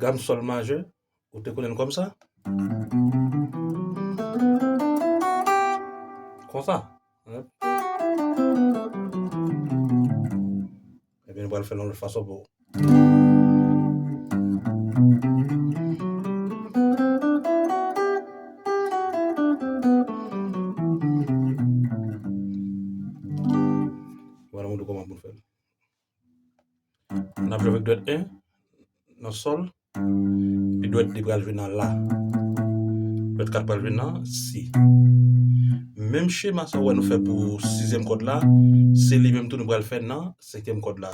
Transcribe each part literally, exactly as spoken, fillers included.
gam sòl majè, ou te konnen l kòmsa? Konsa. Ebyen, nou pral fè l yon lòt fason pou ou. Vwala, montre kòman pou n fè l. N ap jwe avèk dwèt en nan sòl, epi dwèt de pral jwe nan la. Dwèt kat pral jwe nan si. Menm chema sa w wè nou fè pou sizyèm kòd la, se li menm tou nou pral fè nan senkyèm kòd la.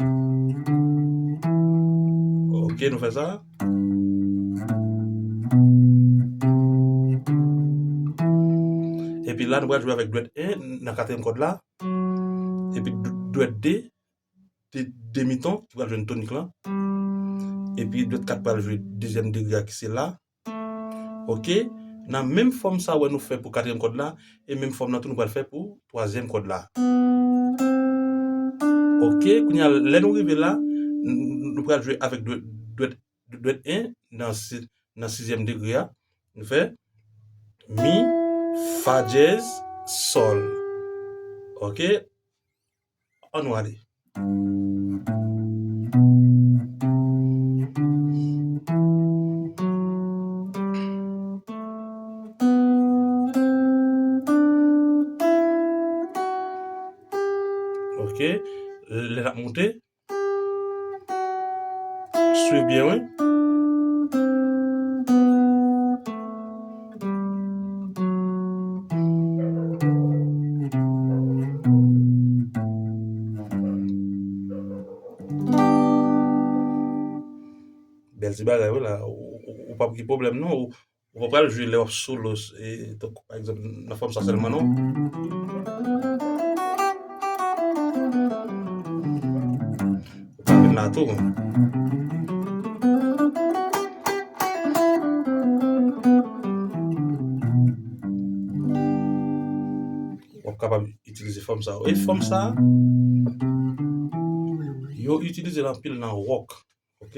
Ok, nou fè sa. Epi la, nou pral jwe avèk dwèt en nan katriyèm kòd la. Epi d-, dwèt de, de, demi ton ki pral jwenn tonik lan. Epi dwèt kat pral jwe dezyèm degre a ki se la. Ok? Nan menm fòm sa wè nou fè pou katriyèm kòd la, e menm fòm nan tou nou pral fè pou twazyèm kòd la. Ok? Kounye a, lè nou rive la, n-, n-, nou pral jwe avèk dwèt, dwèt, dwèt en nan si-, nan sizyèm degre a. Nou fè mi, fa dyèz, sòl. Ok? Ann nou ale. Ok. Lè n ap monte, swiv byen, wi. Bèl ti bagay, wi, la. Ou, ou, ou p ap gen pwoblèm, non. Ou, ou pa pral jwe lè w ap solo, e, tankou, pa egzanp, nan fòm sa sèlman, non. Ou ka vin la tou. W ap kapab itilize fòm sa. E fòm sa, yo itilize l anpil nan wòk. Ok?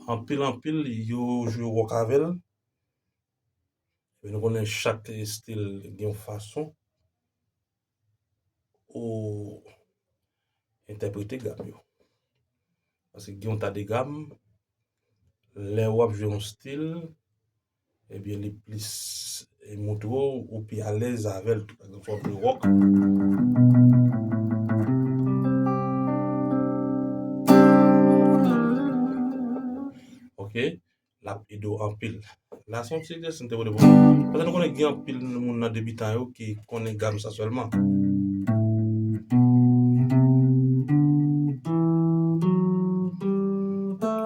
Anpil, anpil, yo jwe wòk avè l. Epi nou konnen chak estil gen yon fason ou entèprete gam yo. Paske gen yon ta de gam, lè w ap jwe yon stil, ebyen, li plis, e, montre w ou pi alèz avè l tou. Pa egzanp, w ap jwe wòk. Ok? L ap ede w anpil. La, se yon ti egzèsis m te pote pou nou. Paske nou konnen gen anpil moun nan debitan yo ki konnen gam sa sèlman.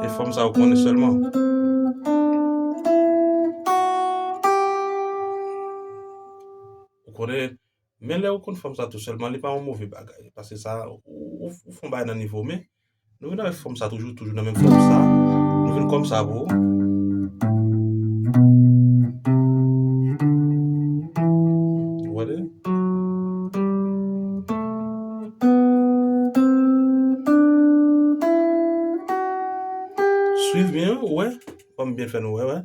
E fòm sa yo konnen sèlman. Ou konnen, men lè ou konn fòm sa tou sèlman, li pa yon move bagay. Paske sa, ou, ou, ou fè yon bagay nan nivo, men nou vin avèk fòm sa toujou, toujou nan menm fòm sa. Nou vin kòm sa pou ou. Ou wè li? Swiv byen, ou wè. Ban m byen fè nou wè, wè.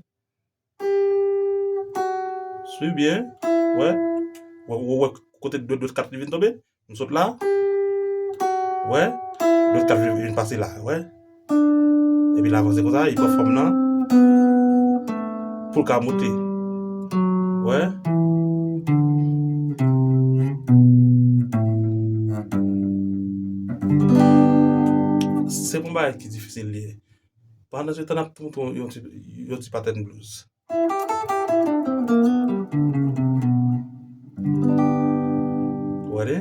Swiv byen. Wè. Wè, wè, wè kote dwèt, dwèt kat li vin tonbe. M sot la. Wè. Dwèt kat vin, vin pase la. Wè. Epi l avanse konsa, li pran fòm nan. Pou l ka moute. Wè. Se pou yon bagay ki difisil li ye. Pandan se tan n ap montre yon ti, yon ti patèn blues. Ou wè li?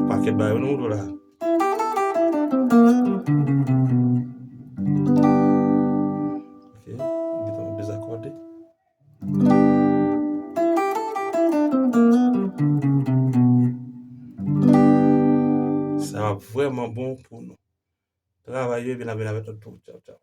Pakèt bagay nou montre w la. Ap vrèman bon pou nou. Travay yo, epi n ap vin avèk lòt tou. Tchaw, tchaw.